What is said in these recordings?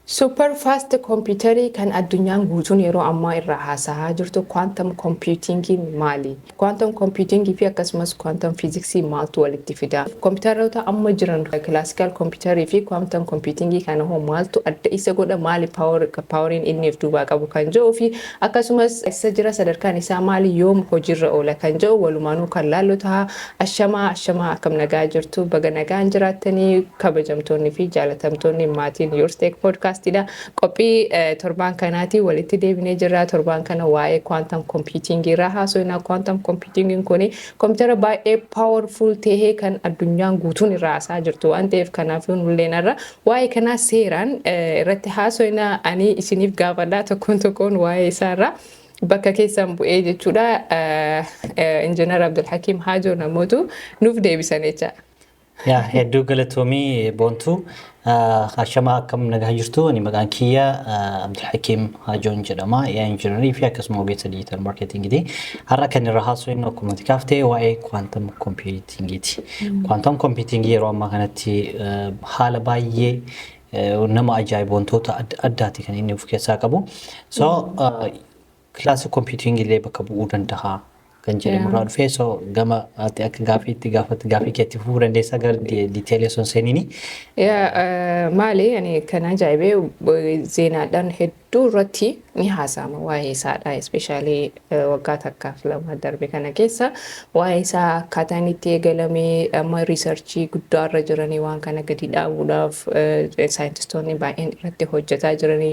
Super fast computerii kan addunyaan guutuun yeroo ammaa irraa haasa'aa jirtu, quantum computingiin maali? Quantum computingii fi akkasumas quantum physicsii maaltu walitti fida? Kompiitaroota amma jiran, classical computerii fi quantum computingii kana hoo maaltu adda isa godha? Maali poweriin inni of duubaa qabu kan jedhuu fi akkasumas isa jira, sadarkaan isaa maali, yoom hojiirra oola kan jedhu walumaanuu kan laallu ta'a. Ashamaa, ashamaa, akkam nagaa jirtu? Baga nagaan jiraattanii, kabajamtoonni fi jaalatamtoonni maatiin Yourstech podcastiidha. Qophii torbaan kanaatii walitti deebinee jirra. Torbaan kana waa'ee quantum computing irraa haasofna. Quantum computing kun kompiitara baay'ee powerful tahee kan addunyaan guutuun irraa haasaa jirtu waan ta'eef, kanaafuu nulleen irra waa'ee kanaa seeraan irratti haasofna. Ani isiniif gaafadhaa tokkoon tokkoon waa'ee isaarraa bakka keessan bu'ee jechuudha. Injiinar Abdulhakiim Haajoo namootu nuuf deebisan jecha. Yaa, hedduu galatoomii, Boontuu. Ashamaa, akkam nagaa jirtu? Ani maqaan kiyya Abdulhakiim Haajoon jedhama. AI injiinarii fi akkasuma ogeessa digital marketingiiti. Har'a kan irra haasofnu, akkuma kaaftee, waa'ee quantum computingiiti. Quantum computingii yeroo ammaa kanatti haala baay'ee nama ajaa'ibu, wantoota adda addaati kan inni of keessaa qabu. So classic computing illee bakka bu'uu danda'a kan jedhamu irraa dhufee, so gama ati akka gaafiitti gaafatti gaafii keetti fufuu dandeessaa gara detailii osoo hin seeniini. Maali, ani kan ajaa'ibee zeenaadhaan hedduu irratti ni haasa'ama waa'ee isaadha. Especially waggaa takkaaf lama darbe kana keessa waa'ee isaa, akkaataa inni itti eegalamee, amma researchii guddaa irra jiranii, waan kana gadi dhaabuudhaaf saayintistoonni baay'een irratti hojjetaa jiranii,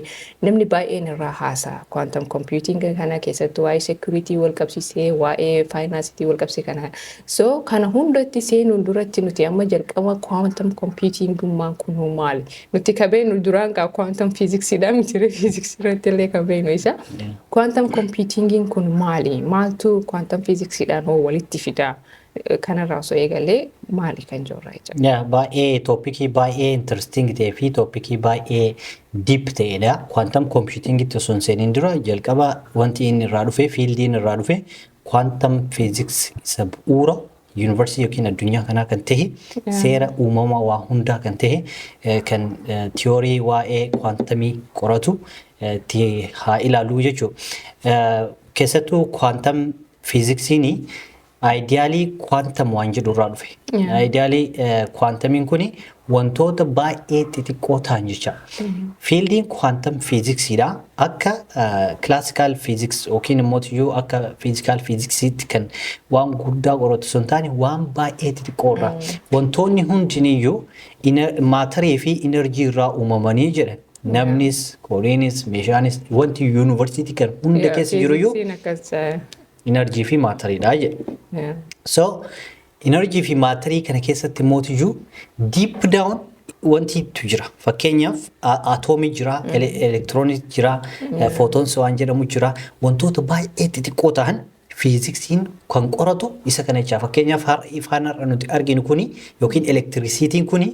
namni baay'een irraa haasa'a. Quantum computing kana keessattuu waa'ee security wal qabsiisee, waa'ee financeitii wal qabsiisee kana. So kana hundatti seenuun duratti nuti amma jalqaba quantum computingummaan kun maali? Nuti ka beeknu duraan kaa quantum physicsiidha miti, physics irratti illee ka beeknu isa. Quantum computingiin kun maali? Maaltu quantum physicsiidhaan hoo walitti fida? Kanarraa osoo eegalee maali kan jirra jechuudha. Yaa, baay'ee topicii baay'ee interesting ta'ee fi topicii baay'ee deep ta'edha. Quantum computingitti osoo hin seeniin dura, jalqaba wanti inni irraa dhufe, fieldiin irraa dhufe, quantum physics isa bu'uura yuunivarsiitii yookiin addunyaa kanaa kan ta'e, seera uumamaa waa hundaa kan ta'e, kan tiyoorii waa'ee quantumii qoratu itti haa ilaallu jechuudha. Keessattuu quantum physicsiin idealii quantum waan jedhu irraa dhufe. Idealii quantumiin kuni wantoota baay'ee xixiqqoo ta'an jecha. Fieldiin quantum physicsiidha. Akka classical physics yookiin immoo iyyuu akka physical physicsiitti kan waan guddaa qoratu osoo hin taane, waan baay'ee xixiqqoo irraa. Wantoonni hundiniyyuu matterii fi energy irraa uumamanii jedhan. Namnis, horiinis, meeshaanis, wanti yuunivarsiitii kan hunda keessa jiruyyuu energy fi matteriidha jedhe. So energy fi matterii kana keessatti mootiyyuu deep down wanti tu jira. Fakkeenyaaf atoomii jira, elektiroonii jira, photons waan jedhamu jira. Wantoota baay'ee xixiqqoo ta'an fiiziksiin kan qoratu isa kana jecha. Fakkeenyaaf ifaan har'a nuti arginu kuni yookiin elektirisiitiin kuni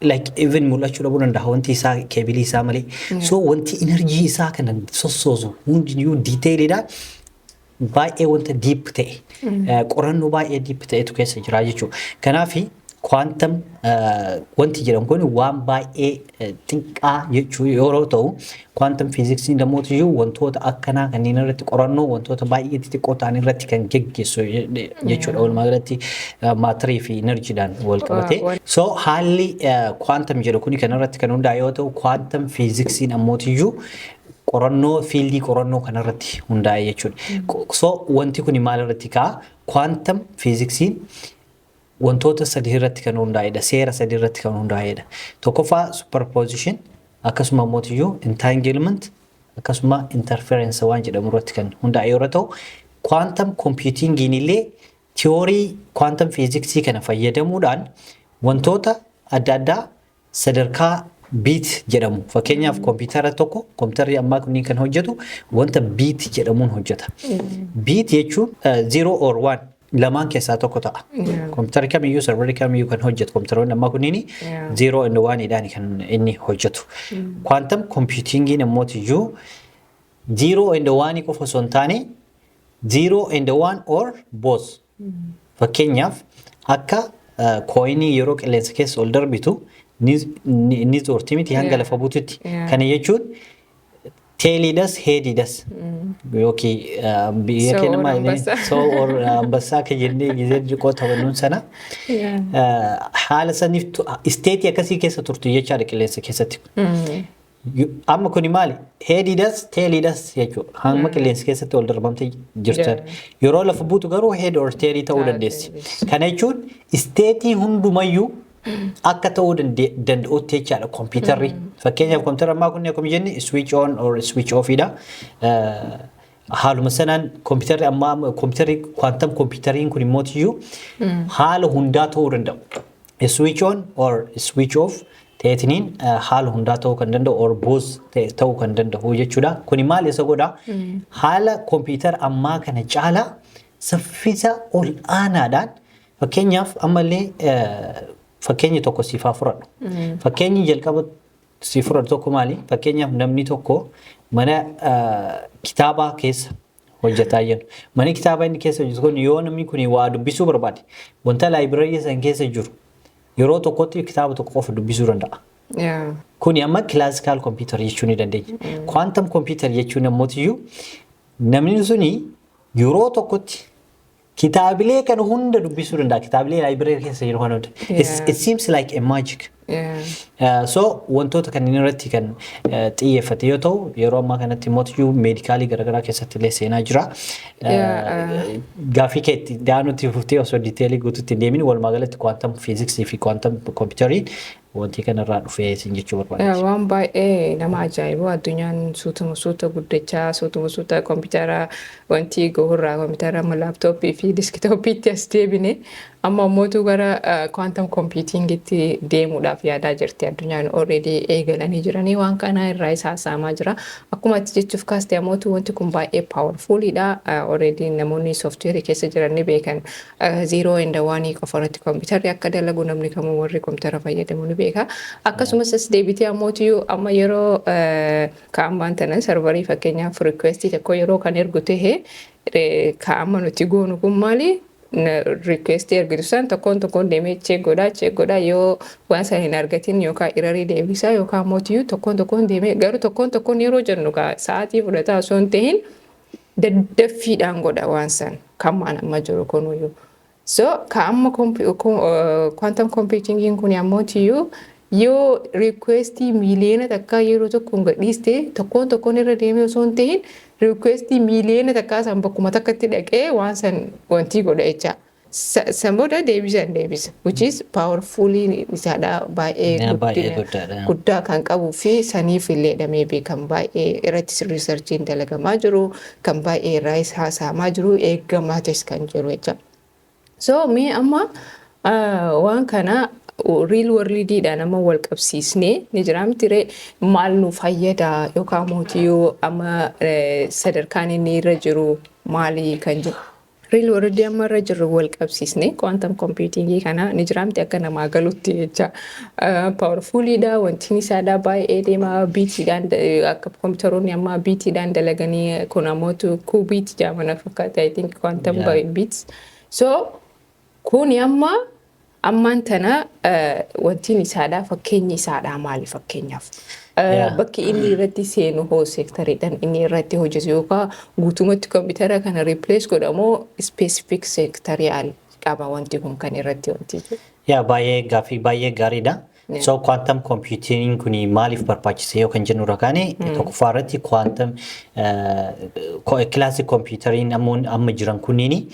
like even mul'achuu dhabuu danda'a wanti isaa cableii isaa malee. So wanti energy isaa kana sossoosu hundiyyuu detailiidha. Baay'ee wanta deep ta'e, qorannoo baay'ee deep ta'etu keessa jira jechuudha. Kanaaf quantum wanti jedhamu kun waan baay'ee xiqqaa jechuu yeroo ta'u, quantum physicsiin iyyuu wantoota akkanaa kanneen irratti qorannoo wantoota baay'ee xixiqqoo ta'an irratti kan geggeessu jechuudha. Walumaa galatti matterii fi energydhaan wal qabate. So haalli quantum jedhu kuni kan irratti kan hundaa'e yoo ta'u, quantum physicsiin ammootiyyuu qorannoo fieldii qorannoo kanarratti hundaa'e jechuudha. So wanti kuni maal irratti ka'a? Quantum physicsiin wantoota sadii irratti kan hundaa'edha. Seera sadii irratti kan hundaa'edha. Tokkoffaa superposition, akkasuma ammootiyyuu entanglement, akkasuma interference waan jedhamu irratti kan hundaa'e yeroo ta'u, quantum computingiin illee tiyoorii quantum physicsii kana fayyadamuudhaan wantoota adda addaa sadarkaa bit jedhamu. Fakkeenyaaf kompiitara tokko, kompiitarri ammaa kunniin kan hojjetu wanta bit jedhamuun hojjeta. Bit jechuun zero or one, lamaan keessaa tokko ta'a. Kompiitarri kamiyyuu, serverri kamiyyuu kan hojjetu, kompiitaroonni ammaa kunniin zero and one kan inni hojjetu. Quantum computingiin ammootiyyuu zero and one qofa osoo hin taane, zero and one or both. Fakkeenyaaf akka coinii yeroo qilleensa keessa ol darbitu Ni zoorti miti hanga lafa buututti. Kana jechuun tailiidhas, headiidhas yookiin biyya ሰው keenya or maal አንበሳ. ሰው or አንበሳ kan jennee gizee xiqqoo taphannuun sana haala saniif stateii akkasii keessa turtu jechaadha qilleensa keessatti. Amma kuni maali? Headiidhas, tailiidhas jechuudha. Hamma qilleensa keessatti ol darbamtee jirtan. Yeroo lafa buutu garuu head or tailii ta'uu dandeessi. Kana jechuun stateii hundumayyuu akka ta'uu danda'utti jechaadha kompiitarri. Fakkeenyaaf, kompiitarri ammaa kun akkuma jenne switch on or switch offidha. Haaluma sanaan kompiitarri ammaa, kompiitarri quantum kompiitariin kun immoo haala hundaa ta'uu danda'u. Switch on or switch off ta'eetiniin haala hundaa ta'uu kan danda'u or both ta'uu kan danda'u jechuudha. Kuni maal isa godha? Haala kompiitara ammaa kana caalaa saffisa ol aanaadhaan, fakkeenyaaf, ammallee fakkeenya tokko siif haa fudhadhu. Fakkeenyi jalqaba siif fudhadhu tokko maali? Fakkeenyaaf, namni tokko mana kitaabaa keessa hojjetaa jiru. Mana kitaabaa inni keessa hojjetu kun, yoo namni kun waa dubbisuu barbaade, wanta library san keessa jiru yeroo tokkotti kitaaba tokko qofa dubbisuu danda'a. Kuni amma classical computer jechuu ni dandeenya. Quantum computer jechuun ammoo namni suni yeroo tokkotti kitaabilee kana hunda dubbisuu danda'a. Kitaabilee library keessa jiru kana hunda. It seems like a magic. So wantoota kanneen irratti kan xiyyeeffate yoo ta'u, yeroo ammaa kanatti immoo medicalii garaagaraa keessatti illee seenaa jira. Gaaffii kee itti daanutti fuftee osoo detailii guutuutti hin deemin, walumaa galatti quantum fiiziksii fi quantum kompiitariin wanti kanarraa dhufee isin jechuu barbaade. Waan baay'ee nama ajaa'ibu, addunyaan suutuma suuta guddachaa, suutuma suuta kompiitara wanti gahurraa kompiitara amma laptopii fi desktopiitti as deebine, amma ammootu gara quantum computingitti deemuudhaaf yaadaa jirti. Addunyaan already eegalanii jiranii, waan kana irraa isa haasa'amaa jira. Akkuma ati jechuuf kaaste ammootu wanti kun baay'ee powerfulidha. Already namoonni softwareii keessa jiran ni beekan, zero and oneii qofa irratti kompiitarri akka dalagu namni kamuu warri kompiitara fayyadamu ni beeka. Akkasumas as deebitee ammootu amma yeroo ka'ammaan tana serverii fakkeenyaaf requestii tokko yeroo kan ergu tahe, ka'amma nuti goonu kun maali? Requestii ergitu san tokkoon tokkoon deemee check godhaa, check godhaa, yoo waan san hin argatin yookaan errorii deebisaa yookaan mootiyyuu tokkoon tokkoon deemee, garuu tokkoon tokkoon yeroo jennu sa'aatii fudhataa osoo hin ta'in daddaffiidhaan godha waan san kan maan amma jiru kunuyyuu. So ka amma quantum computingiin kun ammootiyyuu yoo requestii 1 miiliyoona yeroo tokkoon gadhiiste, tokkoon tokkoon irra deemee osoo hin ta'in requestii 1 miiliyoona san bakkuma takkatti dhaqee waan san wantii godha jecha. San booda deebisan deebisa. Which is powerfully isaadha baay'ee guddaa kan qabuu fi saniif illee maybe kan baay'ee irratti researchiin dalagamaa jiru, kan baay'ee irraa haasa'amaa jiru, eeggamaatis kan jiru jecha. So mee amma waan kana real worldiidhaan amma wal qabsiisnee ni jira miti ree? Maal nu fayyada yookaan mootiyyuu amma sadarkaan inni irra jiru maali kan jiru? Real world amma irra jirru wal qabsiisnee quantum computingii kana ni jira miti, akka namaa galutti jecha. Powerfulidha, wanti isaadha baay'ee deema, bitiidhaan akka kompiitaroonni amma bitiidhaan dalaganii, kun ammootu qubit jedhama fakkaata, I think, quantum bits. So kuni amma ammaan tana wantiin isaadha, fakkeenyi isaadha maali fakkeenyaaf? Bakki inni irratti seenu hoo, sectoriidhaan inni irratti hojjetu yookaan guutumatti kompiitara kana replace godhamoo specific sectorii qaba wanti kun kan irratti wanti jiru? Yaa, baay'ee gaaffii baay'ee gaariidha. So quantum computing kun maaliif barbaachise yoo kan jennu rakaane, tokkoffaa irratti quantum classic computeriin amma jiran kunniin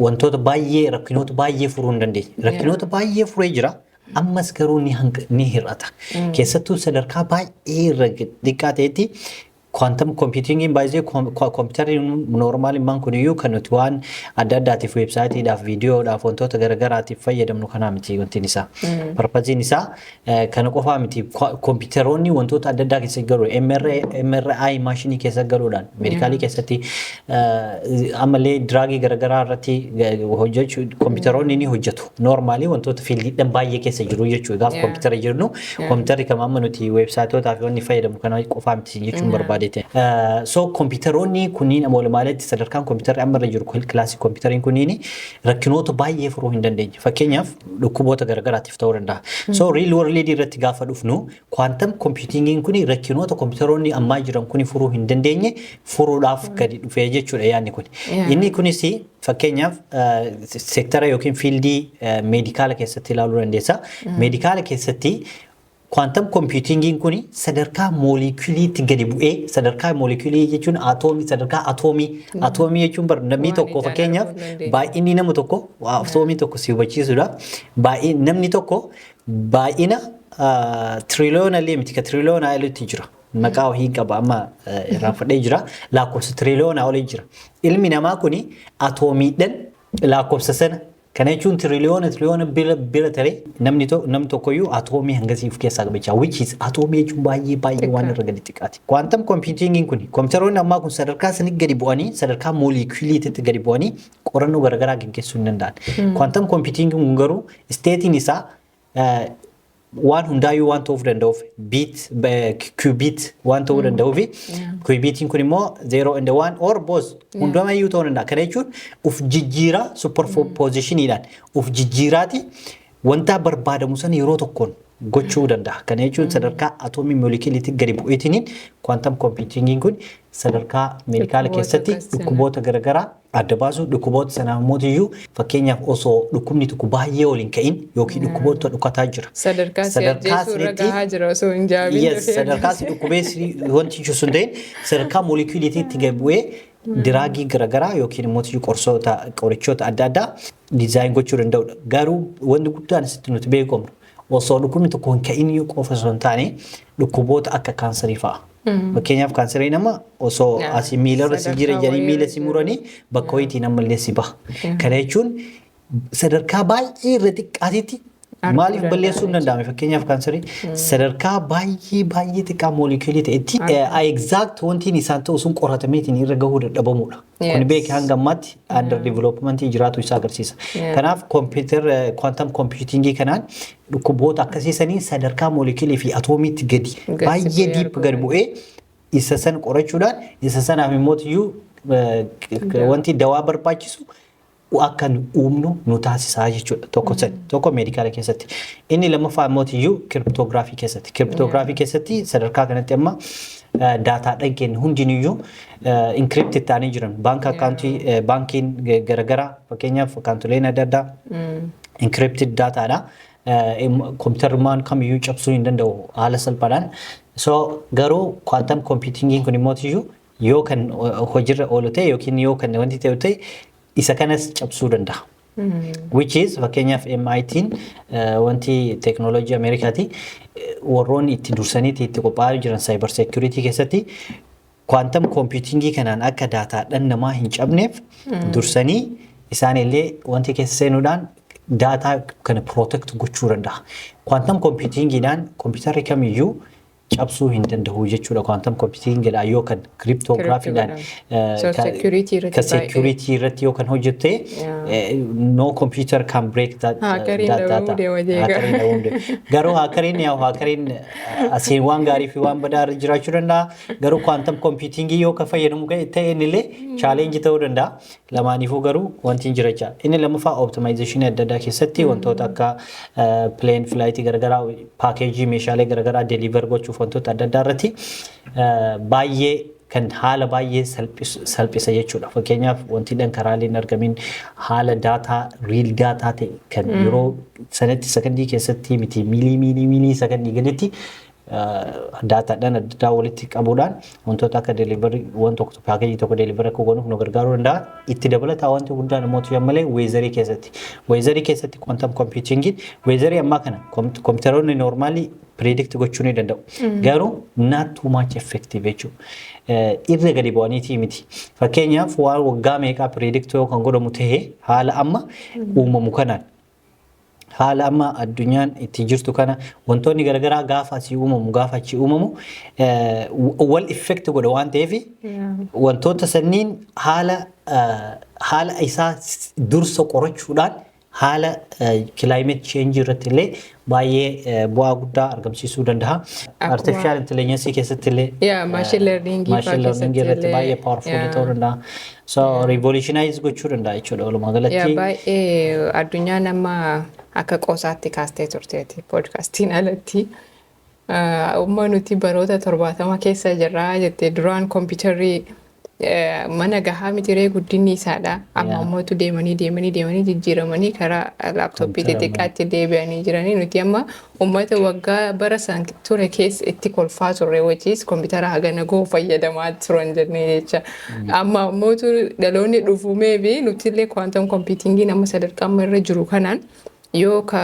wantoota baay'ee, rakkinoota baay'ee furuu hin dandeenye. Rakkinoota baay'ee furee jira. Ammas garuu ni hir'ata. Keessattuu sadarkaa baay'ee irra xiqqaa ta'etti quantum computingiin baay'ee kompiitarri normaliin kun iyyuu kan nuti waan adda addaatiif, websiteiidhaaf, viidiyoodhaaf, wantoota garagaraatiif fayyadamnu kanaa miti wantiin isaa. Purposeiin isaa kana qofaa miti. Kompiitaroonni wantoota adda addaa keessa galu, MRI machineii keessa galuudhaan medicalii keessatti, ammallee drugii garagaraa irratti hojjechuu kompiitaroonni ni hojjetu. Normalii wantoota fieldiidhaan baay'ee keessa jiru jechuudha. Gaafa kompiitara jirnu kompiitarri kam amma nuti websiteootaa fi wanni fayyadamu kana qofaa miti jechuun barbaade. barbaadeeti. So kompiitaroonni kunniin amma walumaa sadarkaan kompiitarri amma irra jiru, classii kompiitariin kunniin rakkinoota baay'ee furuu hin dandeenye. Fakkeenyaaf, dhukkuboota garagaraatiif ta'uu danda'a. So real world irratti gaafa dhufnu, quantum computingiin kun rakkinoota kompiitaroonni ammaa jiran kun furuu hin dandeenye furuudhaaf gadi dhufee jechuudha yaadni kun. Inni kunis fakkeenyaaf seektara yookiin fieldii medicala keessatti ilaaluu dandeessa. Medicala keessatti quantum computingiin kun sadarkaa moolikuliitti gadi bu'ee, sadarkaa moolikulii jechuun atoomii, sadarkaa atoomii, atoomii jechuun bar namni tokko, fakkeenyaaf, baay'inni nama tokko, atoomii tokko si hubachiisuudhaaf, namni tokko baay'ina tiriliyoona illee miti, ka tiriliyoona olitti jira. Maqaa wahii qaba, amma irraanfadhee jira, lakkoofsa tiriliyoona olii jira. Ilmi namaa kuni atoomiidhaan lakkoofsa sana, kana jechuun tiriliyoona tiriliyoona bira bira taree namni namni tokkoyyuu atoomii hangasii of keessaa qaba jecha, which is atoomii jechuun baay'ee baay'ee waan irra gadi xiqqaati. Quantum computingiin kun, kompiitaroonni ammaa kun sadarkaa sanii gadi bu'anii, sadarkaa moolikuliititti gadi bu'anii qorannoo garaagaraa gaggeessuu hin danda'an. Quantum computingiin kun garuu stateiin isaa waan hundaayyuu waan ta'uuf danda'uuf, bit qubit waan ta'uu danda'uuf, qubitiin kun immoo zero and one or both hundumayyuu ta'uu danda'a. Kana jechuun uf jijjiiraa, superpositioniidhaan uf jijjiiraati wanta barbaadamu sana yeroo tokkoon gochuu danda'a. Kana jechuun sadarkaa atoomii moolikuliitti gadi bu'eetiniin quantum computingiin kun sadarkaa medicala keessatti dhukkuboota garaagaraa adda baasu, dhukkuboota sanaaf mootiyyuu, fakkeenyaaf, osoo dhukkubni tokko baay'ee ol hin ka'in yookiin dhukkuboota dhukkataa jira. Sadarkaa si ajjeesuu irra gahaa jira osoo hin jaabin. Yes, sadarkaa si dhukkubee wanti sun ta'in sadarkaa moolikuliitti gadi bu'ee drugii garaagaraa yookiin immoo qorsoota, qorichoota adda addaa design gochuu danda'udha. Garuu wanti guddaan asitti nuti beekamnu, osoo dhukkubni tokko hin ka'in qofa osoo hin taane, dhukkuboota akka kaansarii fa'a. Fakkeenyaaf, kaansarii nama osoo asii miilarra si jira jedhanii miila si muranii bakka wayiitiin ammallee si baha. Kana jechuun sadarkaa baay'ee irra xiqqaatitti maaliif balleessuu hin danda'ame? Fakkeenyaaf, kaansarii sadarkaa baay'ee baay'ee xiqqaa moolikulii ta'etti exact wanti isaan ta'u sun qoratameetiin irra gahuu dadhabamudha. Kun beekee hanga ammaatti under development jiraatu isaa agarsiisa. Kanaaf computer quantum computingii kanaan dhukkuboota akkasiisanii sadarkaa moolikulii fi atoomiitti gadi baay'ee deep gadi bu'ee isa san qorachuudhaan, isa sanaaf immoo wanti dawaa barbaachisu akka nu uumnu nu taasisaa jechuudha. Tokko sani, tokko medicala keessatti. Inni lammaffaa immoo iyyuu cryptography keessatti. Cryptography keessatti sadarkaa kanatti amma daataadhaan keenya hundiniyyuu encrypt ta'anii jiran. Baanka accountii, baankiin garaagaraa, fakkeenyaaf, accountoleen adda addaa encrypted daataadha. Kompiitarummaan kamiyyuu cabsuu hin danda'u haala salphaadhaan. So garuu quantum computingiin kun immoo iyyuu yoo kan hojiirra oolu ta'e yookiin yoo kan wanti ta'u ta'e, isa kanas cabsuu danda'a. Which is, fakkeenyaaf, MIT'n, wanti teeknooloojii Ameerikaati, warroonni itti dursaniiti itti qophaa'aa jiran cyber security keessatti quantum computingii kanaan akka daataadhaan namaa hin cabneef dursanii isaan illee wanti keessa seenuudhaan daataa kana protect gochuu danda'a. Quantum computingiidhaan kompiitarri kamiyyuu cabsuu hin danda'u jechuudha. Quantum computingiidhaan yoo kan cryptographydhaan ka security irratti yoo kan hojjette, no computer can break that data. Garuu hackeriin, yaa hackeriin asiin waan gaarii fi waan badaa irra jiraachuu danda'a. Garuu quantum computingii yoo kan fayyadamu ta'e illee challenge ta'uu danda'a. Lamaaniifuu garuu wanti hin jira jecha. Inni lammaffaa optimization adda addaa keessatti, wantoota akka plane flight garaagaraa, packageii meeshaalee garaagaraa deliver gochuuf, wantoota adda addaa irratti baay'ee kan haala baay'ee salphisa jechuudha. Fakkeenyaaf, wanti dhan karaalee hin argamin haala daataa, real data ta'e kan yeroo sanatti sakandii keessatti miti, milli milli milli sakandii gaditti daataadhaan adda addaa walitti qabuudhaan wantoota akka delivery, waan tokko, packageii tokko delivery akka goonuuf nu gargaaruu danda'a. Itti dabalataa wanti guddaan immoo malee weatherii keessatti. Weatherii keessatti quantum computingiin weatherii ammaa kana kompiitaroonni normalii predict gochuu ni danda'u. Garuu not too much effective jechuudha. Irra gadi bu'aniitii miti. Fakkeenyaaf, waan waggaa meeqaa predict yoo kan godhamu ta'e, haala amma uumamu kanaan, haala amma addunyaan itti jirtu kana, wantoonni garaagaraa gaafa asii uumamu, gaafa achi uumamu wal effect godha waan ta'eef, wantoota sanniin haala isaa dursa qorachuudhaan Haala climate change irratti illee baay'ee bu'aa guddaa argamsiisuu danda'a. Artificial intelligence keessatti illee Yeah, machine learning machine learning irratti baay'ee powerful ta'uu danda'a. So revolutionize gochuu danda'a jechuudha walumaa galatti. Baay'ee addunyaan amma akka qoosaatti kaastee turteeti podcastiin alatti. Umma nuti baroota 70 keessa jirraa jettee, duraan kompiitarri mana gahaa mitiree guddinni isaadha. Amma ammootu deemanii deemanii deemanii jijjiiramanii karaa laaptooppii xixiqqaatti deebi'anii jiranii. Nuti amma uummata waggaa bara san ture keessa itti kolfaa turre wajjis kompiitara hagana goo fayyadamaa turan jennee jecha. Amma ammootu dhaloonni dhufumee fi nutillee quantum computingiin amma sadarkaa amma irra jiru kanaan yoo ka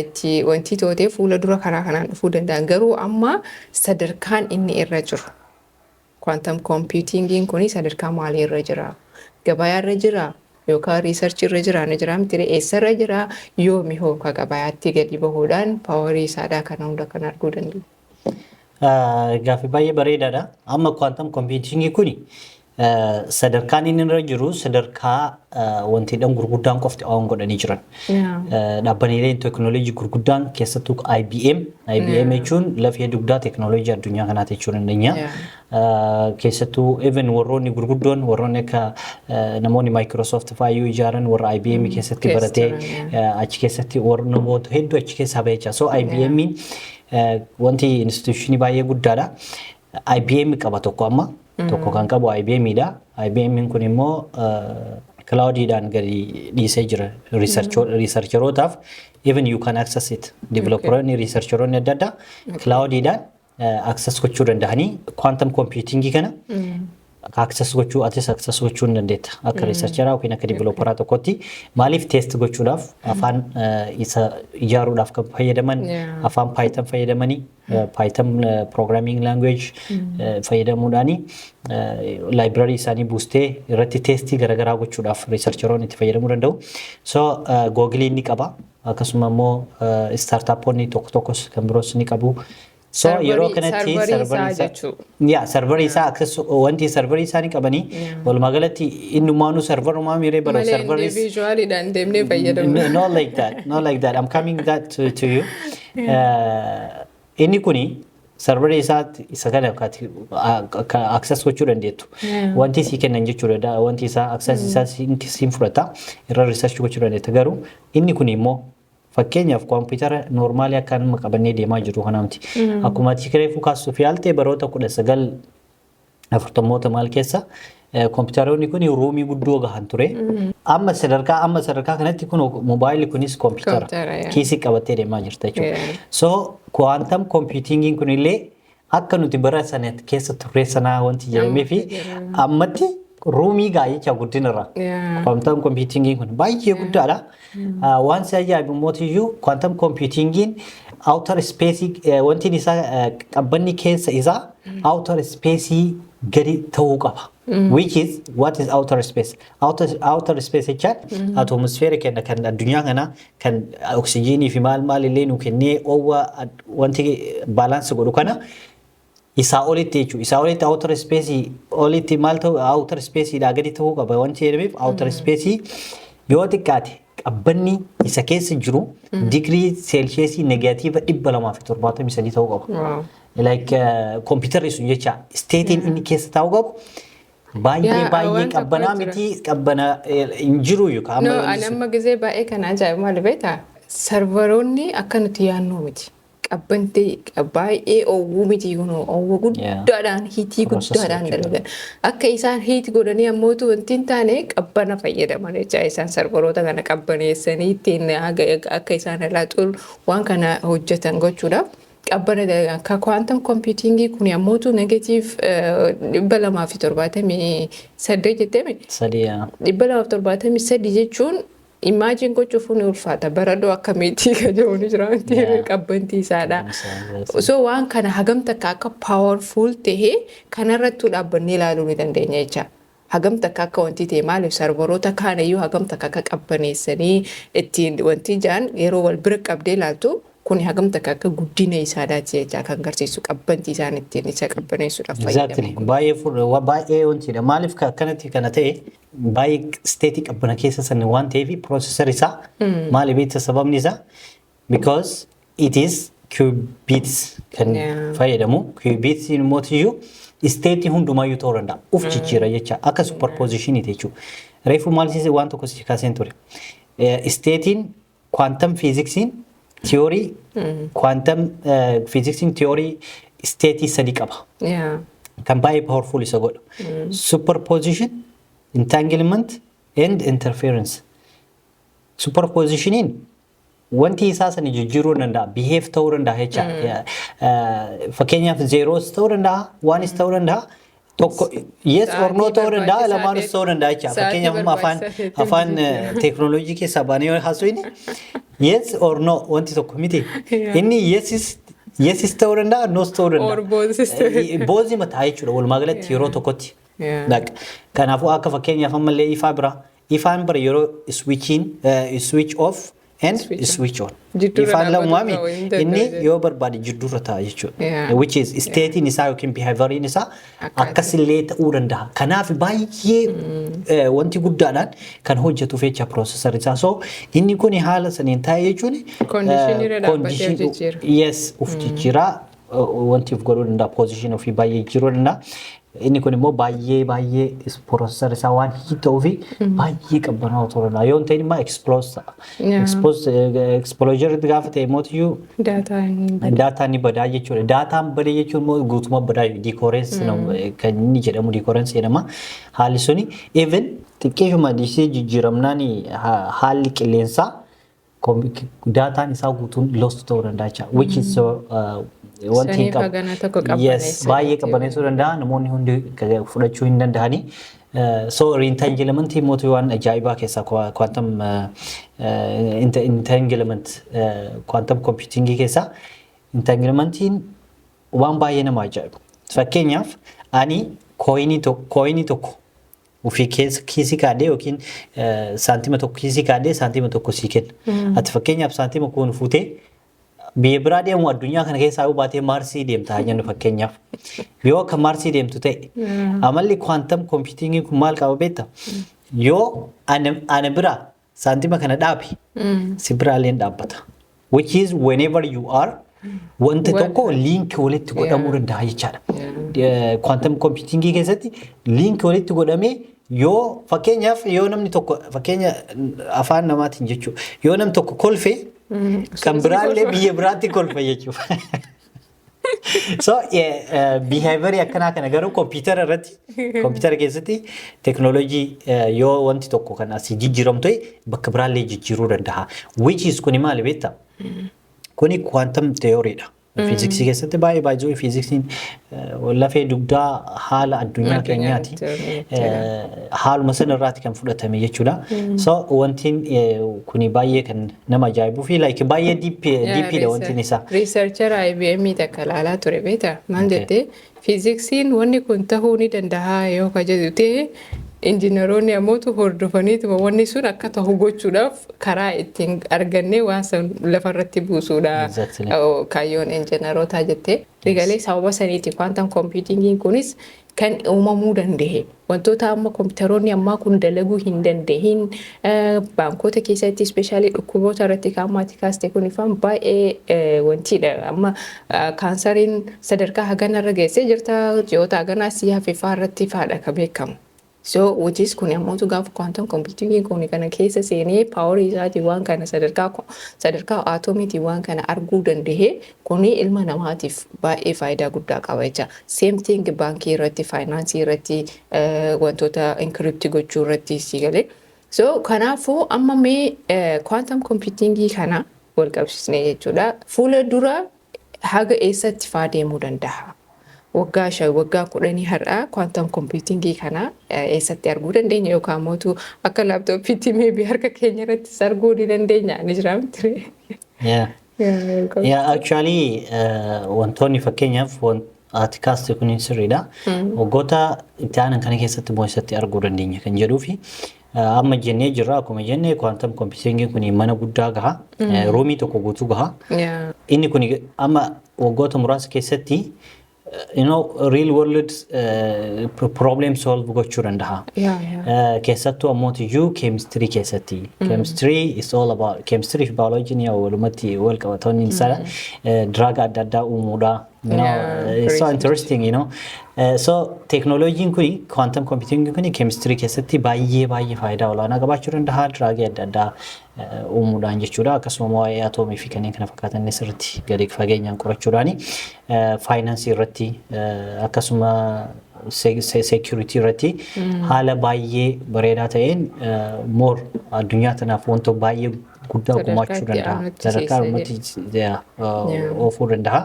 itti wanti tootee fuula dura karaa kanaan dhufuu danda'an, garuu amma sadarkaan inni irra jiru, quantum computingiin kun sadarkaa maalii irra jira? Gabayaa irra jira yookaan research irra jira ni jira miti, eessarra jira? Yoomi hoo ka gabayaatti gadi bahuudhaan powerii isaadhaa kana hunda kan arguu dandeenya? Gaaffii baay'ee bareedaadha. Amma quantum computingii kuni sadarkaan inni irra jiru sadarkaa wantiidhaan gurguddaan qofti own godhanii jiran. Dhaabbaniileen teekinooloojii gurguddaan, keessattuu IBM. IBM jechuun lafee dugdaa teekinooloojii addunyaa kanaati jechuu dandeenya. Keessattuu even warroonni gurguddoon, warroonni akka namoonni Microsoft faayyuu ijaaran, warra IBM keessatti baratee achi keessatti warra namoota hedduu achi keessaa bahechaa. So IBM wanti institutionii baay'ee guddaadha. IBM qaba tokko, amma tokko kan qabu IBM dha. IBM kun immoo cloudiidhaan gadi dhiisee jira researcherootaaf. Even you can access it. Developeroonni, researcheroonni adda addaa cloudiidhaan access gochuu danda'anii quantum computingii kana access gochuu, atis access gochuu hin dandeetta akka researcheraa yookiin akka developeraa tokkotti. Maaliif? Test gochuudhaaf afaan isa ijaaruudhaaf kan fayyadaman afaan Python fayyadamanii, Python programming language fayyadamuudhaani library isaanii buustee irratti testii garaagaraa gochuudhaaf researcheroonni itti fayyadamuu danda'u. So Google ni qaba, akkasuma immoo startupoonni tokko tokkos kan biroos ni qabu. So yeroo kanatti serverii isaa, yaa, serverii isaa access, wanti serverii isaa ni qabanii. Walumaa galatti innumaanuu serverumaa miree bara serverii individualiidhaan deemnee fayyadamna. Not like that, not like that. I'm coming that to you. Inni kuni serverii isaa isa kana access gochuu dandeettu. Wanti sii kennan jechuudha. Wanti isaa access isaa siin fudhata, irra research gochuu dandeetta. Garuu inni kun immoo fakkeenyaaf koompitara normalii akka nama qabannee deemaa jiru kana miti. Akkuma ati reefuu kaasuuf yaalte, baroota 1940moota maal keessa koompitaroonni kun roomii guddoo gahan ture. Amma sadarkaa kanatti kun moobaayilli kunis koompitara kiisii qabattee deemaa jirta jechuudha. So quantum computingiin kun illee akka nuti bara sana keessa turre sanaa wanti jedhamee fi ammatti roomii gaayyicha guddinarra. Quantum computingiin kun baay'ee guddaadha. Waan si ajaa'ibu mootiyyuu quantum computingiin outer space, wanti isaa qabbanni keessa isaa outer space gadi ta'uu qaba. Which is, what is outer space? Outer space jechaan atmosfeera kenna kan addunyaa kana kan oksijiinii fi maal maal illee nu kennee oowwa wanti balance godhu kana isaa olitti jechuudha. Isaa olitti, outer space olitti maal ta'u, outer space dhaa gadi ta'uu qaba wanti jedhameef, outer space yoo xiqqaate qabbanni isa keessa jiru digirii seelsheesii negative 273 ta'uu qaba. Like kompiitarri sun jecha stateiin inni keessa taa'uu qabu baay'ee baay'ee qabbanaa miti, qabbana hin jiru yookaan. No, ani amma gizee baay'ee kan ajaa'ibu maali beektaa? Serveroonni akka nuti yaadnu miti. Qabbantee baay'ee oowwuu miti, oowwa guddaadhaan, heatii guddaadhaan dalagan. Akka isaan heat godhanii ammootu wanti hin taane qabbana fayyadaman jecha, isaan serveroota kana qabbaneessanii ittiin akka isaan irraa xuru waan kana hojjetan gochuudhaaf qabbana dalagan. Akka quantum computingii kun ammootu negative 278 jetteemi? Sadii. 273 jechuun imagine gochuuf ni ulfaata. Baradoo akkamiitii ka jedhu ni jira wanti qabbantii isaadha. So waan kana hagam takka akka powerful tahee kanarrattuu dhaabbannee ilaaluu ni dandeenya jecha. Hagam takka akka wanti ta'e, maaliif serveroota kaan iyyuu hagam takka akka qabbaneessanii ittiin wanti jaan yeroo wal bira qabdee ilaaltu. Kun hagam takka akka guddina isaadhaati jecha kan agarsiisu, qabbanti isaan ittiin isa qabbaneessuudhaaf fayyadamu. Baay'ee baay'ee wantidha. Maaliif akkanatti kana ta'e? Baay'ee state qabbana keessa sana waan ta'eef processor isaa maali beekta? Sababni isaa because it is qubits kan fayyadamu. Qubits immoo iyyuu state hundumaayyuu ta'uu danda'a. Uf jijjiira jecha, akka superpositioniiti jechuudha. Reefu maal siise, waan tokko si kaaseen ture. Stateiin quantum physicsiin theory, quantum physicsiin theory state sadi qaba. Kan baay'ee powerful isa godhu. Superposition, entanglement and interference. Superpositioniin wanti isaa sana jijjiiruu danda'a, behave ta'uu danda'a jecha. Fakkeenyaaf zeros ta'uu danda'a, oneis ta'uu danda'a. Tokko yes or no ta'uu danda'a, lamaanus ta'uu danda'a jecha. Fakkeenyaaf amma afaan teeknooloojii keessaa baanee yoo haasofne, yes or no wanti tokko miti. Inni yesis ta'uu danda'a, nos ta'uu danda'a. Both mataa jechuudha walumaa galatti yeroo tokkotti. Kanaafuu akka fakkeenyaaf ammallee ifaa bira, ifaan bira yeroo switchiin switch off and switch on. Ifaan lamumaami inni yoo barbaade jidduurra ta'a jechuudha. Which is stateiin isaa yookiin behavioriin isaa akkasillee ta'uu danda'a. Kanaaf baay'ee wanti guddaadhaan kan hojjetuuf jecha processor isaa. So inni kun haala saniin taa'e jechuun yes, uf jijjiiraa wanti uf godhuu danda'a, position ofii baay'ee jijjiiruu danda'a. Inni kun immoo baay'ee baay'ee processor isaa waan heat ta'uu fi baay'ee qabbanaa'aa ta'uu danda'a. Yoo hin ta'in immoo explode ta'a. Exposure gaafa ta'e immoo daataan ni badaa jechuudha. Daataan badee jechuun immoo guutummaa badaa, decoherence kan inni jedhamu, decoherence jedhama. Haalli suni even xiqqeeshuma disee jijjiiramnaan haalli qilleensaa daataan isaa guutuun lost ta'uu danda'a jechuudha. Which is so wanti hin qabu. Yes, baay'ee qabbaneessuu danda'a. Namoonni hundi fudhachuu hin danda'ani. So entanglement immoo waan ajaa'ibaa keessaa quantum entanglement, quantum computing keessaa entanglementiin waan baay'ee nama ajaa'ibu. Fakkeenyaaf ani coinii tokko ofii keessa kiisii kaadhee yookiin saantima tokko kiisii kaadhee saantima tokko sii kenna. Ati fakkeenyaaf saantima kun fuutee biyya biraa deemu, addunyaa kana keessaa yoo baatee Maarsii deemta haa jennu fakkeenyaaf. Yoo akka Maarsii deemtu ta'e, amalli quantum computingii kun maal qaba beektaa? Yoo ana bira saantima kana dhaabe, si biraallee dhaabbata. Which is whenever you are, wanta tokko link walitti godhamuu danda'a jechaadha. Quantum computingii keessatti link walitti godhamee, yoo fakkeenyaaf yoo namni tokko, fakkeenya afaan namaatiin jechuudha, yoo namni tokko kolfe, kan biraallee biyya biraatti kolfa jechuudha. So behaviorii akkanaa kana garuu kompiitara irratti, kompiitara keessatti teknooloojii yoo wanti tokko kan asii jijjiiramu ta'e, bakka biraallee jijjiiruu danda'a. Which is kuni maali beektaa? Kuni quantum theoryidha. Fiiziksii keessatti baay'ee baay'ee fiiziksiin lafee dugdaa haala addunyaa keenyaati. Haaluma sana irraati kan fudhatame jechuudha. So wantiin kuni baay'ee kan nama ajaa'ibuu fi like baay'ee deepiidha wantiin isaa. Researcher IBM takka ilaalaa ture beektaa? Maal jettee, fiiziksiin wanni kun tahuu ni danda'a yoo ka jedhu ta'e, injiinaroonni ammootu hordofaniituma wanni sun akka tahu gochuudhaaf karaa ittiin argannee waan san lafarratti buusuudha kaayyoon injiinarootaa jettee. Rigalee sababa saniiti quantum computingiin kunis kan uumamuu danda'e. Wantoota amma kompiitaroonni ammaa kun dalaguu hin dandahin baankota keessatti, especially dhukkuboota irratti kaammaati kaaste kun ifaan baay'ee wantiidha. Amma kaansariin sadarkaa haganarra geessee jirta, ji'oota haganaa si hafifaa irratti faadha kan beekamu. So which is kun ammoo gaafa quantum computing kun kana keessa seenee powerii isaatiin waan kana sadarkaa sadarkaa atomiitiin waan kana arguu danda'e, kuni ilma namaatiif baay'ee faayidaa guddaa qaba jecha. Same thing baankii irratti, faayinaansii irratti, wantoota encrypt gochuu irratti si galee. So kanaafuu amma mee quantum computing kana wal qabsiisnee jechuudha. Fuula dura haga eessatti faa deemuu danda'a? Waggaa 5, waggaa 10 har'aa quantum computingii kana eessatti arguu dandeenya, yookaan mootu akka laptopiitti maybe harka keenya irrattis arguu ni dandeenya, ni jira miti? Yeah, actually wantoonni fakkeenyaaf ati kaaste kun sirriidha. Waggoota itti aanan kana keessatti immoo eessatti arguu dandeenya kan jedhuu fi Amma jennee jirra, akkuma jenne quantum computing kun mana guddaa gaha. Roomii tokko guutuu gaha. Inni kun amma waggoota muraasa keessatti real world problem solve gochuu danda'a. Keessattuu ammootiyyuu chemistry keessatti. Chemistry is all about chemistry fi biology ni walumatti wal qabatoonni isaa drug adda addaa uumuudha. It's so interesting. So teknooloojiin kun, quantum computing kun, chemistry keessatti baay'ee baay'ee faayidaa olaanaa qabaachuu danda'a. Drug adda addaa uumuudhaan jechuudha. Akkasuma waa'ee atoomii fi kanneen kana fakkaatan sirriitti gadi fageenyaan qorachuudhaani faayinaansii irratti, akkasuma security irratti haala baay'ee bareedaa ta'een more addunyaa tanaaf wanta baay'ee guddaa gumaachuu danda'a. Sadarkaa dhumatti oofuu danda'a.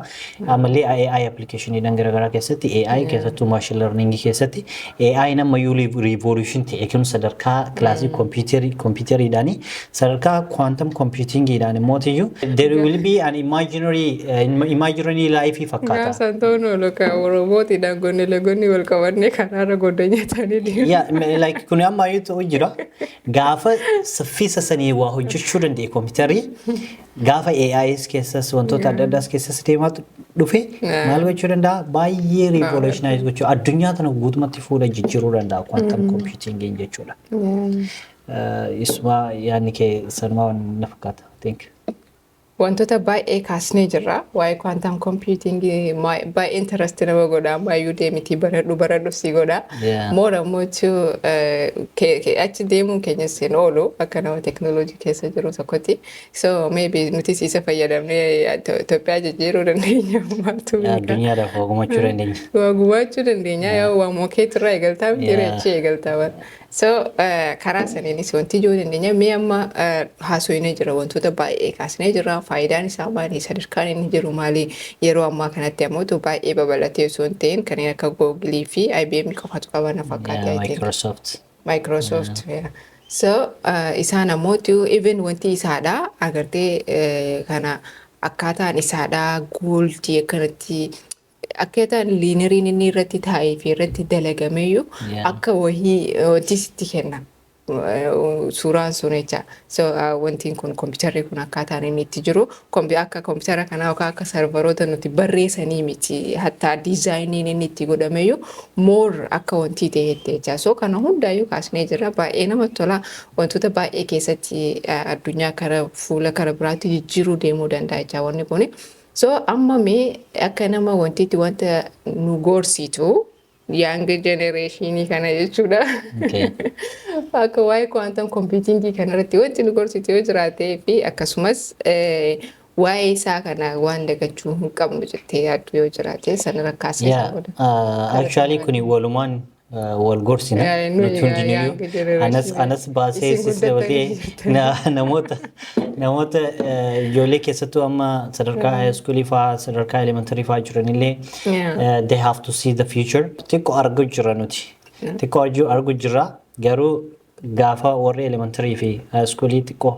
Ammallee AI applicationiidhaan garaagaraa keessatti, AI keessattuu machine learning keessatti, AI ammayyuu revolution ta'e kun sadarkaa kilaasii kompiiteriidhaani, sadarkaa quantum computingiidhaan immoo iyyuu there will be an imaginary life fakkaata. Gaafsan ta'uun oolu kan Oromootiidhaan gonne lagonni wal qabannee karaarra godhanii ta'anii deemu. Yeah, like kun ammayyuu ta'uu jira. Gaafa saffisa sanii waa hojjechuu danda'e kompiitarri, gaafa AIs keessas wantoota adda addaas keessas deemaa dhufe, maal gochuu danda'a? Baay'ee revolutionize gochuu, addunyaa tana guutumatti fuula jijjiiruu danda'a quantum computingiin jechuudha. Isuma yaadni kee sanumaa waan na fakkaata. Think. Wantoota baay'ee kaasnee jirra. Waa'ee quantum computing baay'ee interest nama godha. Ammayyuu deemitii baradhu baradhu si godha. More ammoo achi deemuun keenyas hin oolu akka nama teknooloojii keessa jiru tokkotti. So maybe nutis isa fayyadamnee Itoophiyaa jijjiiruu dandeenya, maaltu beeka. Addunyaadhaaf waa gumaachuu dandeenya. Waa gumaachuu dandeenya, yoo waa mokeetirraa eegaltaa miti, achi eegaltaa bara. So karaa saniinis wanti ijoo dandeenya. Mee amma haasofnee jira, wantoota baay'ee kaasnee jira. Faayidaan isaa maali? Sadarkaan inni jiru maali? Yeroo ammaa kanatti ammoo baay'ee babal'atee osoo hin ta'in kanneen akka Google fi IBM qofatu qaba na fakkaate. I think. Microsoft. Microsoft. Yeah. So isaan ammoo even wanti isaadha agartee kana akkaataan isaadha goldii akkanatti akkaataan liineriin inni irratti taa'ee fi irratti dalagameyyuu akka wahii wanti sitti kenna. Suuraan sun jecha. So wantiin kun, kompiitarri kun akkaataan inni itti jiru akka kompiitara kanaa yookaan akka serveroota nuti barreessanii miti, hattaa diizaayiniin inni itti godhameyyuu more akka wantii ta'etti jecha. So kana hundaayyuu kaasnee jira, baay'ee namatti tola, wantoota baay'ee keessatti addunyaa kara fuula kara biraatti jijjiiruu deemuu danda'a jecha wanni kuni. So amma mee akka nama wantiitti wanta nu gorsitu young generationii kana jechuudha. Akka waa'ee quantum computingii kanarratti wanti nu gorsitu yoo jiraatee fi akkasumas waa'ee isaa kana waan dagachuu hin qabnu jettee yaaddu yoo jiraate sana kaasee isaa godha. Actually kuni walumaan wal gorsina. Nuyi Nuti hundinuyyuu young generation. anas baasee Isin sis dabalatee guddattanii namoota ijoollee keessattuu amma sadarkaa high schoolii fa'aa, sadarkaa elementary fa'aa jiranillee they have to see the future. Xiqqoo argu jira nuti. Xiqqoo argu jira, garuu gaafa warri elementary fi high schoolii xiqqoo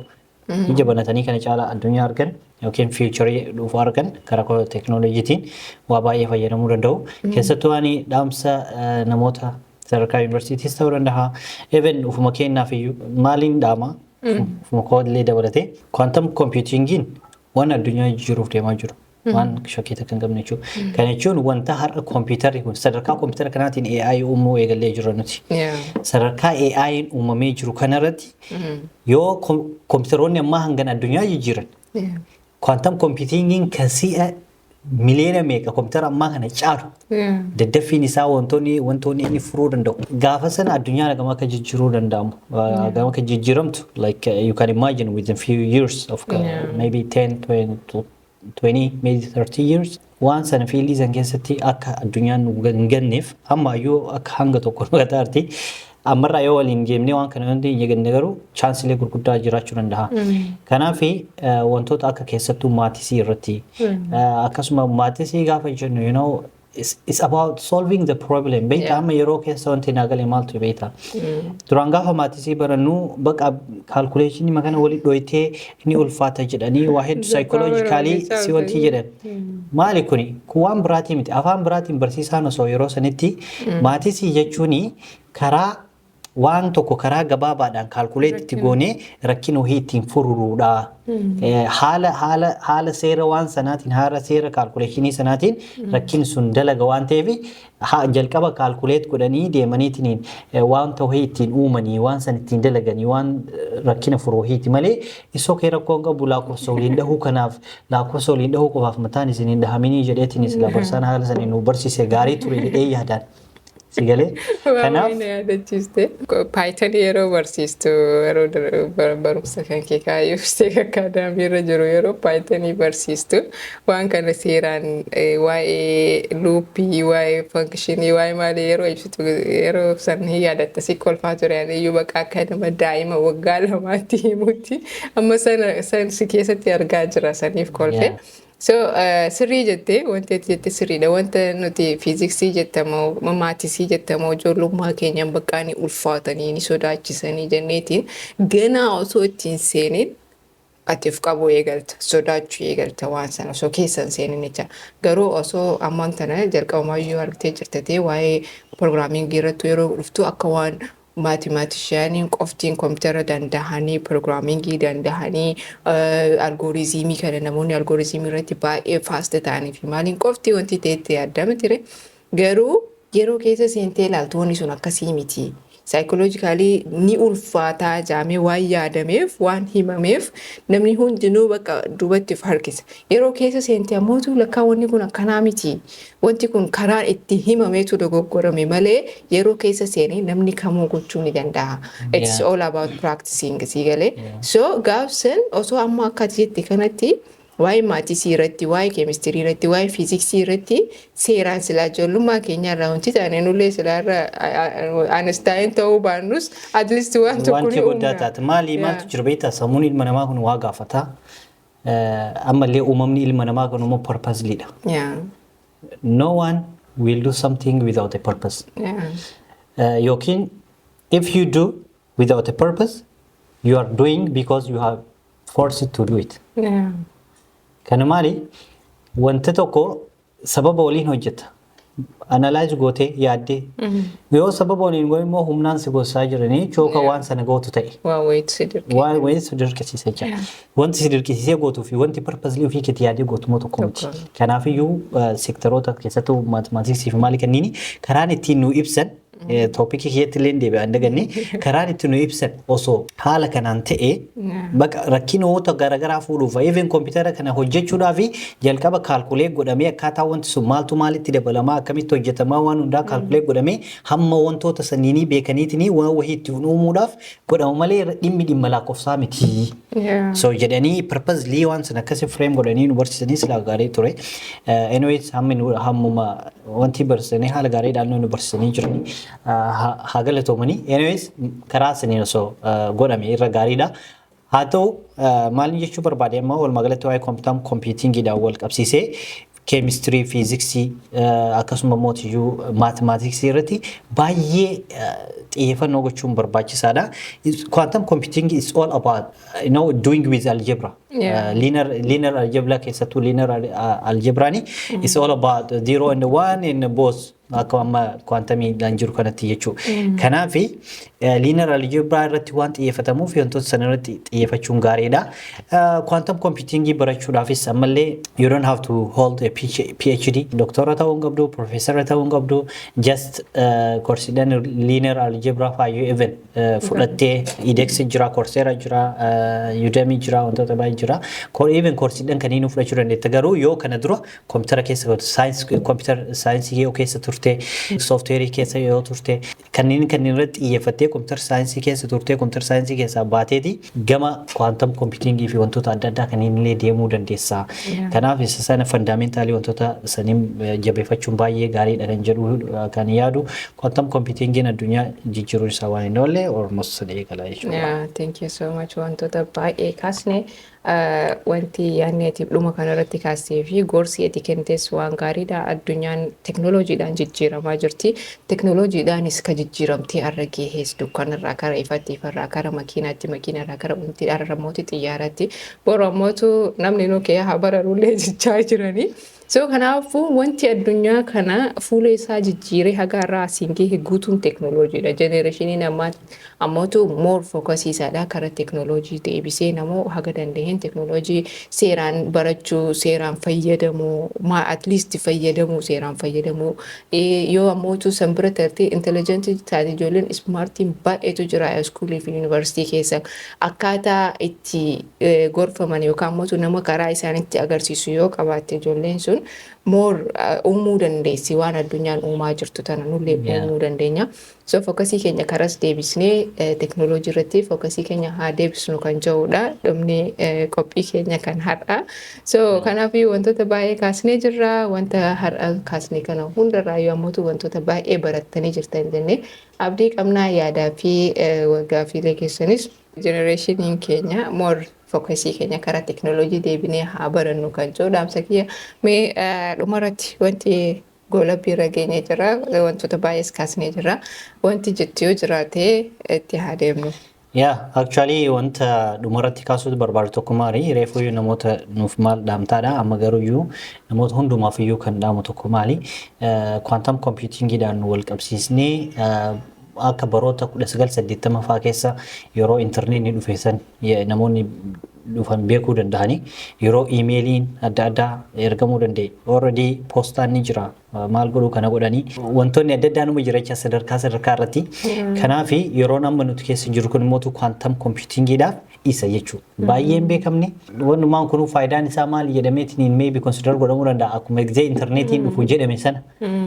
ija banatanii kana caalaa addunyaa argan yookiin future dhufu argan, karaa teeknooloojiitiin waa baay'ee fayyadamuu danda'u. Keessattuu ani dhaamsa namoota sadarkaa yuunivarsiitiis ta'uu danda'a. Even ufuma keenyaaf iyyuu maaliin dhaama? Ufuma koollee dabalatee quantum computingiin waan addunyaa jijjiiruuf deemaa jiru. Waan shakkii takka hin qabne jechuudha. Kana jechuun wanta har'a kompiitarri kun sadarkaa kompiitara kanaatiin AI uumuu eegallee jirra nuti. Sadarkaa AI'n uumamee jiru kanarratti yoo kompiitaroonni ammaa hangan addunyaa jijjiiran, quantum computingiin kan si'a miliyoona meeqa kompiitara ammaa kana caalu, daddaffiin isaa, wantoonni inni furuu danda'u gaafa sana addunyaan hagam akka jijjiiruu danda'amu, hagam akka jijjiiramtu, like you can imagine within few years of maybe 10, 20, 20, maybe 30 years. Waan sana fieldii san keessatti akka addunyaan nu hin ganneef ammayyuu akka hanga tokko nu gataarti. Ammarraa yoo waliin geemnee waan kana hundi hin eeganne garuu chaansilee gurguddaa jiraachuu danda'a. Kanaaf wantoota akka keessattuu mathsii irratti, akkasuma mathsii gaafa jennu it's about solving the problem. Beektaa, amma yeroo keessa wanti naa galee maaltu beektaa? Duraan gaafa mathsii barannu baqa calculationii makana walitti dhoyitee ni ulfaata jedhanii waa hedduu psychologically si wanti jedhan. Maali kuni? Kun waan biraatii miti. Afaan biraatiin barsiisaan osoo yeroo sanitti mathsii jechuun karaa Waan tokko karaa gabaabaadhaan calculate itti goonee rakkina wahii ittiin furuudha. Haala seera waan sanaatiin, haala seera calculationii sanaatiin rakkinni sun dalaga waan ta'eef, jalqaba calculate godhanii deemaniitiin wanta wahii ittiin uumanii, waan san ittiin dalaganii, waan rakkina furu wahiiti malee, isoo kee rakkoo hin qabu, lakkoofsa waliin dhahuu, kanaaf lakkoofsa waliin dhahuu qofaaf mataan isin hin dhahaminii jedheetiin sila barsaan haala saniin nu barsiise gaarii ture jedhee yaadaan. Si galee? Kanaaf na yaadachiiste. Pythonii yeroo barsiistu, yeroo barumsa kan kee kaayyoo Tech Academy irra jiru, yeroo Pythonii barsiistu waan kana seeraan waa'ee loopii, waa'ee functionii, waa'ee maalii yeroo ibsitu, yeroo san hin yaadatta, si kolfaa ture. Ani iyyuu bakka akka nama daa'ima waggaa 2tti himutti amma sana san si keessatti argaa jira, saniif kolfe. So sirrii jettee, wanti ati jette sirriidha. Wanta nuti fiiziksii jettamoo, mathsii jettamoo, ijoollummaa keenyaan bakka ni ulfaatanii ni sodaachisanii jenneetiin ganaa osoo ittiin seenin ati of qabuu eegalta, sodaachuu eegalta waan sana osoo keessa hin seenin jecha. Garuu osoo ammaan tana jalqabamaayyuu argitee jirta ta'e, waa'ee programmingii irratti yeroo dhuftu akka waan mathematicianiin qoftiin kompiitara dandahanii, programmingii dandahanii, algorithmii kana namoonni algorithmii irratti baay'ee fast ta'anii fi maaliin qofti wanti ta'etti yaadame ture. Garuu yeroo keessa seentee ilaaltu wanni sun akkasii miti. Psychologically ni ulfaataa jaamee waan yaadameef, waan himameef, namni hundinuu bakka duubatti of harkisa. Yeroo keessa seentee ammootu lakkaa wanni kun akkanaa miti. Wanti kun karaan itti himameetu dogoggorame malee yeroo keessa seenee namni kamuu gochuu ni danda'a. It's all about practicing, si galee. So gaafsan osoo amma akka ati jette kanatti waa'ee mathsii irratti, waa'ee keemistirii irratti, waa'ee fiiziksii irratti seeraan silaa ijoollummaa keenya irraa wanti taane nullee silaa irra Einstein ta'uu baannus at least waan tokko Wanti ni guddaa uumna. taate maali, maaltu jira beektaa? Sammuun ilma namaa kun waa gaafata. Ammallee uumamni ilma namaa kun immoo purposelyidha. No one will do something without a purpose. Yookiin if you do without a purpose, you are doing because you have forced to do it. Kana maali? Wanta tokko sababa waliin hojjeta. Analyze gootee yaaddee. Yoo sababa waliin goone immoo humnaan si gossaa jiranii chooka waan sana gootu ta'e. Waan wayiitu si dirqe. Waan wayii si dirqisiisa jecha. Wanti si dirqisiisee gootuu fi wanti purposely ofii keetti yaadee gootu immoo tokko miti. Tokko. Kanaafiyyuu sectoroota keessattuu mathematicsii fi maali kanniini karaan ittiin nu ibsan, topicii keetti illee deebi'an daganne, karaan ittiin nu ibsan osoo haala kanaan ta'e, bakka rakkinoota garaagaraa fuudhuuf, even kompiitara kana hojjechuudhaaf jalqaba calculate godhamee, akkaataa wanti sun maaltu maalitti dabalamaa, akkamitti hojjetamaa, waan hundaa calculate godhamee, hamma wantoota saniinii beekaniitinii waan wahii itti uumuudhaaf godhama malee dhimmi dhimma lakkoofsaa miti. So jedhanii purposely waan sana akkasi frame godhanii nu barsiisanii silaa gaarii ture. Anyways, hammi hammuma wanti barsiisanii haala gaariidhaan nu barsiisanii jiranii haa galatoomanii. Anyways, karaa saniin osoo godhame irra gaariidha. Haa ta'u, maal jechuu barbaade, amma walumaa galatti waa'ee quantum computingiidhaan wal qabsiisee keemistirii, fiiziksii, akkasuma mootiyyuu mathematicsii irratti baay'ee xiyyeeffannoo gochuun barbaachisaadha. Quantum computing is all about doing with algebra. Linear algebra, keessattuu linear algebraani is all about zero and one in both, akka amma quantumiidhaan jiru kanatti jechuudha. Kanaaf linear algebra irratti waan xiyyeeffatamuuf wantoota sana irratti xiyyeeffachuun gaariidha. Quantum computing barachuudhaafis ammallee you don't have to hold a PhD. Doktora ta'uu hin qabdu, professor ta'uu hin qabdu, just koorsiidhaan linear algebra faayyuu even fudhattee, edX jira, Coursera jira, Udemy jira, wantoota baay'ee jira. Even koorsiidhaan kanneen fudhachuu dandeetta, garuu yoo kana dura kompiitara keessa, saayinsii, computer science yoo keessa turte, softwareii keessa yoo turte, kanneen irratti xiyyeeffattee computer science keessa turte, computer science keessaa baateeti gama quantum computingii fi wantoota adda addaa kanneen illee deemuu dandeessa. Kanaaf isa sana fundamentalii wantoota saniin jabeeffachuun baay'ee gaariidha kan jedhu kan yaadu. Quantum computingiin addunyaa jijjiiruun isaa waan hin oolle, almost sana eegala jechuudha. Yeah, thank you so much. Wantoota baay'ee kaasne, wanti yaadni ati dhuma kanarratti kaastee fi gorsi ati kennites waan gaariidha. Addunyaan teknooloojiidhaan jijjiiramaa jirti. Teknooloojiidhaanis ka jijjiiramtee har'a gehees dukkanarraa kara ifatti, ifarraa kara makiinaatti, makiinarraa kara wanti har'a mootii xiyyaaraatti, boru ammootu namni nu kee haa bararullee jechaa jiranii. So kanaafuu wanti addunyaa kana fuula isaa jijjiiree haga irraa asiin gahe guutuun teknooloojiidha. Generationiin ammaa ammootu more focusiisaadha karaa teknooloojii deebisee namoo haga danda'een teknooloojii seeraan barachuu, seeraan fayyadamuu, maa at least fayyadamuu, seeraan fayyadamuu. Yoo ammootu san bira tartee intelligentii taate, ijoolleen smartiin baay'eetu jira schoolii fi yuunivarsiitii keessa. Akkaataa itti gorfaman yookaan ammootu nama karaa isaanitti agarsiisu yoo qabaatte, ijoolleen sun more uumuu dandeessi. Waan addunyaan uumaa jirtu tana nullee uumuu dandeenya. So focusii keenya karas deebisnee teknooloojii irratti focusii keenya haa deebisnu kan jedhudha dhumni qophii keenya kan har'a. So kanaaf wantoota baay'ee kaasnee jirra. Wanta har'a kaasnee kana hundarraa yoo ammootu wantoota baay'ee barattanii jirtan jennee abdii qabnaa. Yaadaa fi gaaffiilee keessanis generationiin keenya more focusii keenya karaa teknooloojii deebinee haa barannu kan jedhu dhaamsa kiyya. Mee dhumarratti wanti goolabbii irra geenyee jira, wantoota baay'ees kaasnee jira, wanti jettu yoo jiraate itti haa deemnu. Yeah, actually wanta dhumarratti kaasuutu barbaadu tokko maali? Reefu namoota nuuf maal dhaamtaadha. Amma garuuyyuu namoota hundumaaf iyyuu kan dhaamu tokko maali? Quantum computingiidhaan wal qabsiisnee akka baroota 1980 fa'aa keessa yeroo intarneetni dhufe san namoonni dhufan beekuu danda'anii, yeroo emailiin adda addaa ergamuu danda'e. Already poostaan ni jira, maal godhuu kana godhanii wantoonni adda addaa numa jira jecha sadarkaa sadarkaa irratti. Kanaaf yeroon amma nuti keessa jiru kun immoo quantum computingiidhaaf isa jechuudha. Baay'ee hin beekamne. Wannumaan kun faayidaan isaa maali jedhameetiin maybe consider godhamuu danda'a akkuma egzee intarneetiin dhufu jedhame sana.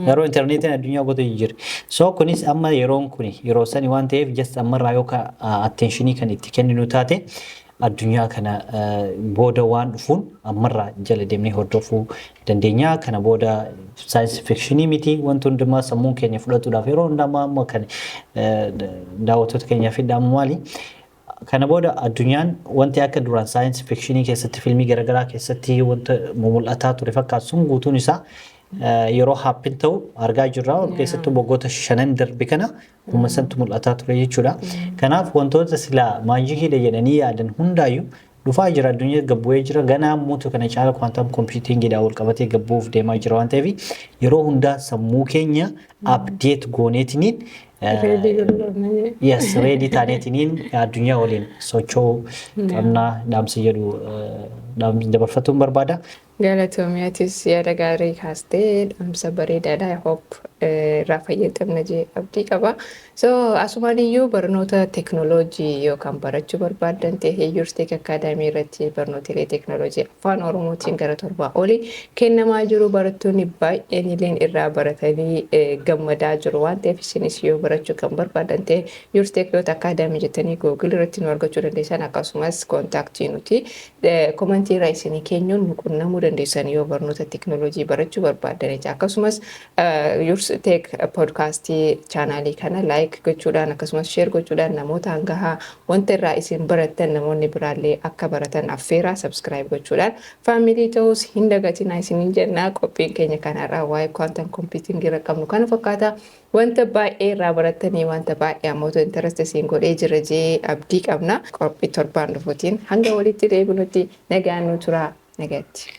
Yeroo intarneetiin addunyaa goota jijjiire. So kunis amma yeroon kun yeroo sani waan ta'eef, just ammarraa yookaan attentionii kan itti kenninu taate, addunyaa kana booda waan dhufuun ammarraa jala deemnee hordofuu dandeenya. Kana booda science fictionii miti, wanti hundumaa sammuun keenya fudhatuudhaaf yeroo hundumaa amma kan daawwattoota keenyaaf hidhamu maali? Kana booda addunyaan wanti akka duraan science fictionii keessatti, fiilmii garaagaraa keessatti wanta mul'ataa ture fakkaatu sun guutuun isaa yeroo happen ta'u argaa jirra. Keessattuu waggoota 5n darbe kana kuma santu mul'ataa ture jechuudha. Kanaaf wantoota silaa magiciidha jedhanii yaadan hundaayyuu dhufaa jira, addunyaa gabbu'ee jira. Ganaa mootu kana caala quantum computingiidhaan wal qabatee gabbuuf deemaa jira waan ta'eef, yeroo hundaa sammuu keenya update gooneetiniin, yes, ready taaneetiniin addunyaa waliin socho'uu qabnaa dhaamsa jedhu dabarfatuun barbaada. Galatoomiyatis, yaada gaarii kaastee dhaamsa bareedaadha. I hope irraa fayyadamna jee abdii qaba. So asumaan iyyuu barnoota teknooloojii yookaan barachuu barbaaddan ta'e, Yursteek Academy irratti barnootilee teknooloojii afaan Oromootiin gara 7 olii kennamaa jiru. Barattoonni baay'een illeen irraa baratanii gammadaa jiru waan ta'eef, isinis yoo barachuu kan barbaadan ta'e, Yurstek.academy jettanii Google irratti nu argachuu dandeessan. Akkasumas contactii nuti commentii irraa isinii keenyuun nu qunnamuu dandeessan yoo barnoota teknooloojii barachuu barbaadan. Akkasumas Yurstek podcastii channelii kana like gochuudhaan akkasumas share gochuudhaan namoota hangahaa wanta irraa isin barattan namoonni biraallee akka baratan affeeraa. Subscribe gochuudhaan family ta'uus hin dagatinaa isiniin jennaa. Qophiin keenya kanarraa waa'ee quantum computing irra qabnu kana fakkaata. Wanta baay'ee irraa barattanii, wanta baay'ee ammoo interest isin godhee jira jee abdii qabna. Qophii torbaan dhufuutiin hanga walitti deebinutti nagaan nu turaa, nagaatti.